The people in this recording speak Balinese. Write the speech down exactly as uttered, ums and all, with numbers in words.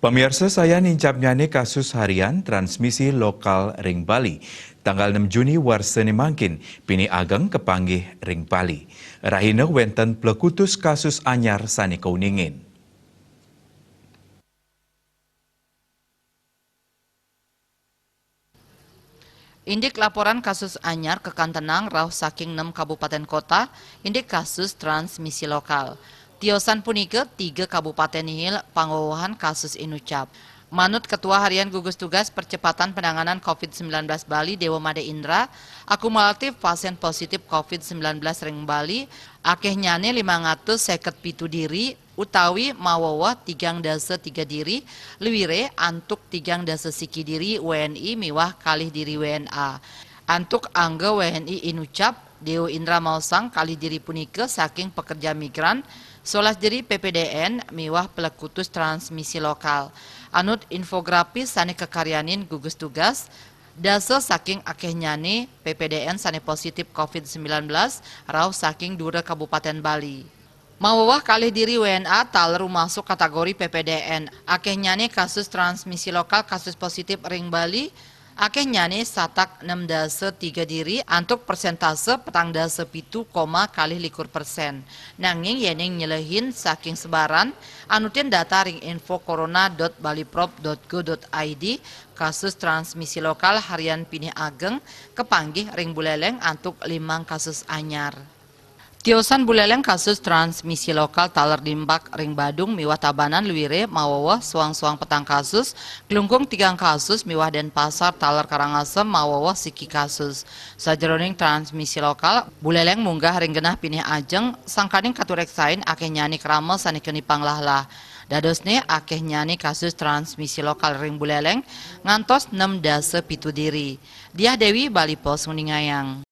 Pamiarsa, sayan nincapnyane kasus harian transmisi lokal ring Bali. Tanggal nem Juni warsa ne mangkin, pinih ageng kapanggih ring Bali. Rahina wenten plekutus kasus anyar sane kauningin. Indik laporan kasus anyar kakantenang rauh saking nem kabupaten kota, indik kasus transmisi lokal. Tiosan punika, tiga kabupaten nihil pangwewehan kasus inucap. Manut Ketua Harian Gugus Tugas Percepatan Penanganan covid sembilan belas Bali, Dewa Made Indra, akumulatif pasien positif covid sembilan belas ring Bali akehnyane limang atus seket pitu diri, utawi maweweh tigang dasa tiga diri, luire antuk tigang dasa siki diri W N I miwah kalih diri W N A. Antuk angga W N I inucap, Dewa Indra maosang kalih diri punika saking pekerja migran, solas diri P P D N miwah plekutus transmisi lokal. Anut infografis sane kakaryanin gugus tugas, dasa saking akehnyane P P D N sane positif covid sembilan belas rauh saking dura Kabupaten Bali. Maweweh kalih diri W N A taler rumasuk kategori P P D N. Akehnyane kasus transmisi lokal kasus positif ring Bali, akehnyane satak nem dasa tiga diri antuk persentase petang dasa pitu koma kalih likur persen. Nanging yening nyelehin saking sebaran, anutin data ring info corona dot baliprop dot go dot I D, kasus transmisi lokal harian pinih ageng kapanggih ring Buleleng antuk limang kasus anyar. Tiosan Buleleng kasus transmisi lokal taler dimbak ring Badung miwah Tabanan luire maweweh soang-soang petang kasus, Klungkung tigang kasus miwah Denpasar taler Karangasem maweweh siki kasus. Sajeroning transmisi lokal, Buleleng munggah ring genah pinih ajeng, sangkaning katureksain akehnyane krama sane keni panglahlah. Dadosne akehnyane kasus transmisi lokal ring Buleleng ngantos nem dasa pitu diri. Diah Dewi, Bali Post, nguningayang.